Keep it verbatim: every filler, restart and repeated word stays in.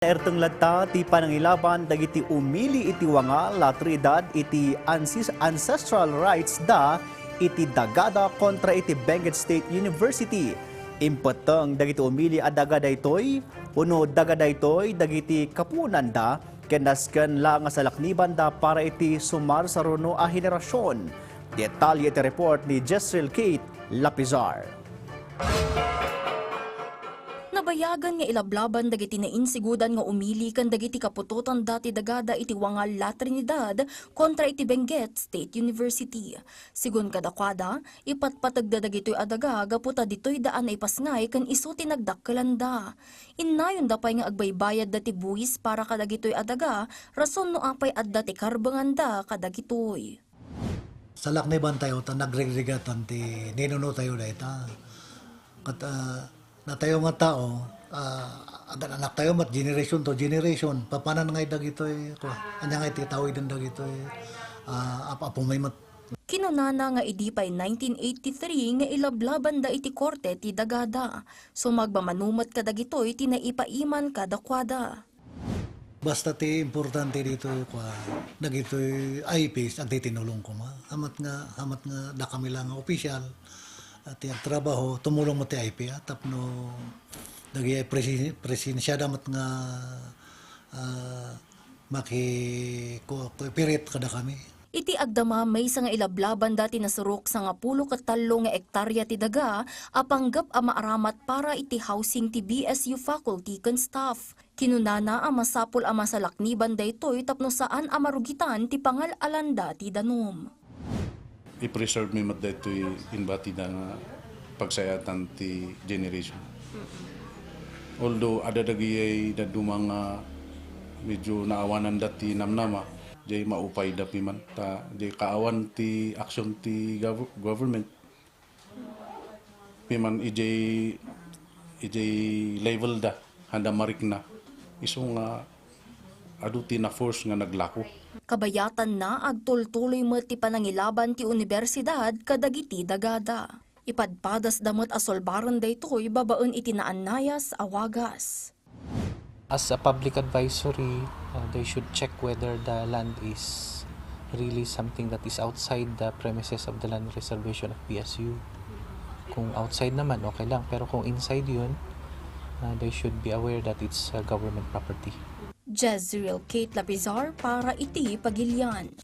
Nairteng latta ti panangilaban dagiti umili iti wanga la Trinidad iti ances-, ancestral rights da iti dagada kontra iti Benguet State University. Impetteng dagiti umili a daga daytoy, wenno daga daytoy dagiti kapuonanda, ken nasken la nga salaknibanda para iti sumarsaruno a henerasion. Detalye iti report ni Jezreel Kate Lapizar. Nabayagan nga ilablaban dagiti nainsigudan nga umili ken dagiti kaputotanda ti dagada iti wanga la Trinidad kontra iti Benguet State University. Sigun kadakuada, ipatpategda dagitoy a daga gapu ta ditoyda a naipasngay ken isu ti nagdakkelanda. Innayonda pay nga agbaybayadda ti buis para kadagitoy a daga, rason no apay adda ti karbenganda kadagitoy. Salaknibantayo ta nagrigrigatan ti ninunotayo dayta. Ket, ah, datayo nga tao, ah, agan-anaktayo met generation to generation, papanan ngay dagitoy, kua, ania ngay ti tawiden dagitoy, ah, ap-, apumay met. Kinunana nga idi pay nineteen eighty-three nga ilablabanda iti korte ti dagada, sumagmamano met kadagitoy ti naipaiman kadakuada. Basta ti importante ditoy, kua, dagitoy I Ps, agtitinulong koma. Hamat nga, hamat nga dakami la nga opisyal, a, ti agtrabaho, tumulong met ti I P, a, tapno dagiti presi-, presensiada met nga, a, maki-, ko-, cooperate kadakami. Iti agdama, maysa nga ilablabanda ti nasurok sangapulo ket tallo nga ektaria ti daga a panggep a maaramat para iti housing ti B S U faculty ken staff. Kinunana a masapul a masalakniban daytoy tapno saan a marugitan ti pangal-alanda ti danum. I-preserve mi met daytoy inbatida nga pagsayaatan ti generation. Although adda dagiti dadduma nga medyo naawananda ti namnama, jay maupayda piman ta jay kaawan ti action ti gov-, government. Piman ijay, ijay level da, handa marikna. Isu nga adu ti na-force nga naglako. Kabayatanna, agtultuloy met ti panangilaban ti universidad kadagiti dagada. Ipadpadasda met a sulbaren daytoy babaen iti naannayas a wagas. As a public advisory, uh, they should check whether the land is really something that is outside the premises of the land reservation of P S U. Kung outside naman, okay lang. Pero kung inside yun, uh, they should be aware that it's, uh, government property. Jezreel Kate Lapizar para iti Pagilian.